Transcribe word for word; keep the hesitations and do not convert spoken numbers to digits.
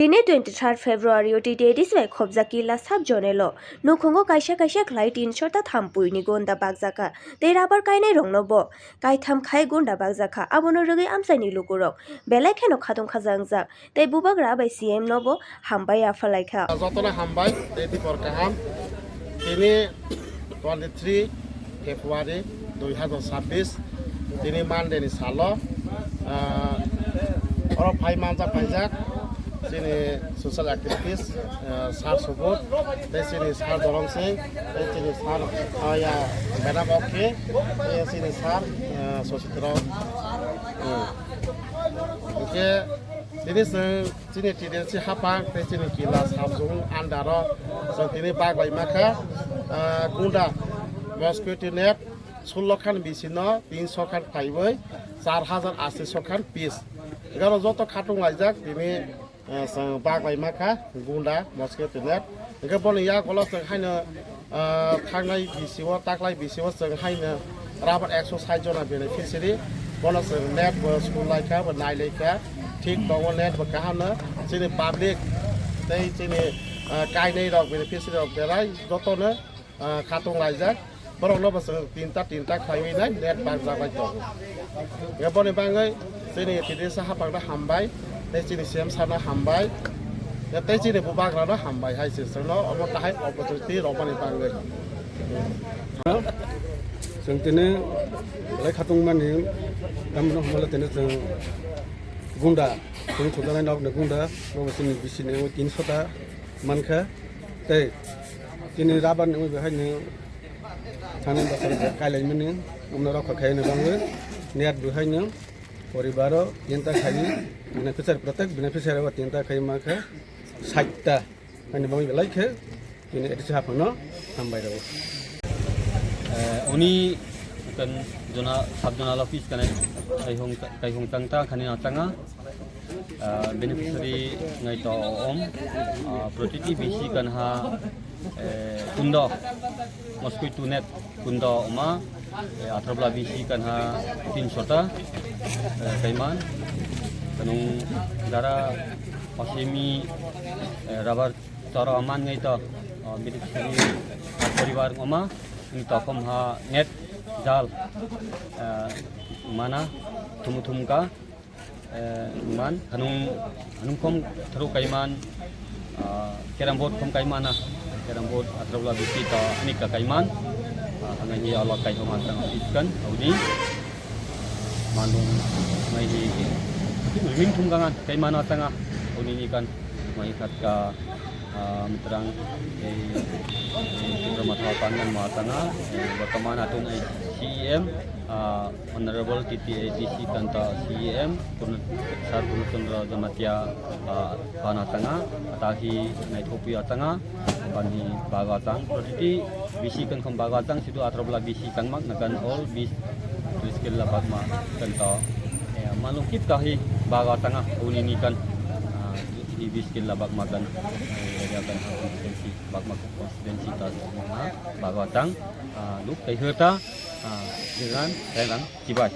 Tini twenty-third February o T T A D C bai khobjak Killa sub zonal o nukhungo kaisa kaisa khlai tin sota thampui ni gunda bakjakha tei rubber kainai rokno bo kaitham khai gunda bakjakha, abono rwgwi amchaini lukurok belai kheno khatung khaja wngjak tei bubagra bai C M no bo hambai ya phalaikha. Jotono hambai tei dipor kaham. Tini twenty-three February dui hazar sabbish, tini Monday ni salo, ah, oro phai manjak phaijak chini social activities, ah, Sir Subodh, tei chini Sir Dorong Singh, tei chini Sir, ah, ya, Madam Okhe, tei chini Sir, ah, Sositra. Hmm. Hingke tini chwng chini T D C haphang tei chini Killa sub zone under o chwng tini bak lai makha, ah, gunda mosquito net sullo khan bisi no tinso khan phaiwi char hajar ashi so khan piece. Garo joto khatung laijak tini, eh, chwng bak lai makha gunda mosquito net. Hingke boni yagulo chwng haino, ah, thangnai bisio, taklai bisio chwng haino rubber ekso sait jona beneficiary, bono chwng net bo sul laikha, bo nai laikha, thik tongo net bo kaham no. Chini public tei chini, ah, kainai rok beneficiary rok belai jotono, ah, khatung laijak. Borokno bo chwng tinta tinta khlaiwi nai net bak jak bai tongo. Hingke boni bagwi chini T D C haphangno hambai, tei chini C M sir no hambai, tei chini bubagrano hambai hai se chwngno omo tahai opportunity rwmani bagwi. Chwng tini belai khatungmani tamno hwnmale tini chwng gunda, chwng thujaknai nokni gunda, bo chini bisini wngwi tin sota mankha, tei chini rubber ni wngwi bo haino thani bosor kailaimani, omno rokha khaina bangwi net bo haino poribaro tinta khai beneficiary, protek beneficiary o tinta khai mankha sait ta. Ani bagwi belai khe chini A D C haphangno hambai rwo. Eh, uni kan jona sub zonal office kanai kaihong kaihong changta khani achanga. Ah, beneficiary ngai to om, ah, protiti B C kanha, eh, kundo mosquito net kundo oma, eh, atrobla B C kanha tin sota, eh, kaiman kanung dara osemi, eh, rubber Choro manwi to, o, bini simi poribar wngma, wngwi to khom ha net jal, eh, mana thumu thumka, eh, man hanung, hanung khom tharo kaiman, ah, carrom board khom kaimana, carrom board atrobla bisi to anika kaiman, ah, hangai hi alok kaithoma tang iskan, auni. Manung mai hi ring thum gangan kai mana tanga uni ni kan mai khat ka, ah, mitrang ei Tipra Motha pangan ma tanga, eh, bortoman atun ai C E M, ah, Honorable T T A D C kanta C E M Purna-, Sir Purna Chandra Jamatia, ah, pana tanga atahi nai thupi atanga. Bani bago achang, protiti bisi kan khom bago achang, situ atrobla bisi changmak nakan all bis tris killa bakma kan to. Eh, malung kip kahi bago achanga, uni ni kan, ah, hi bis killa bakma kan, eh, area kan constituency bakma constituency ta, ah, bago achang, ah, luk kai hota, ah, jiran, jiran, chibai.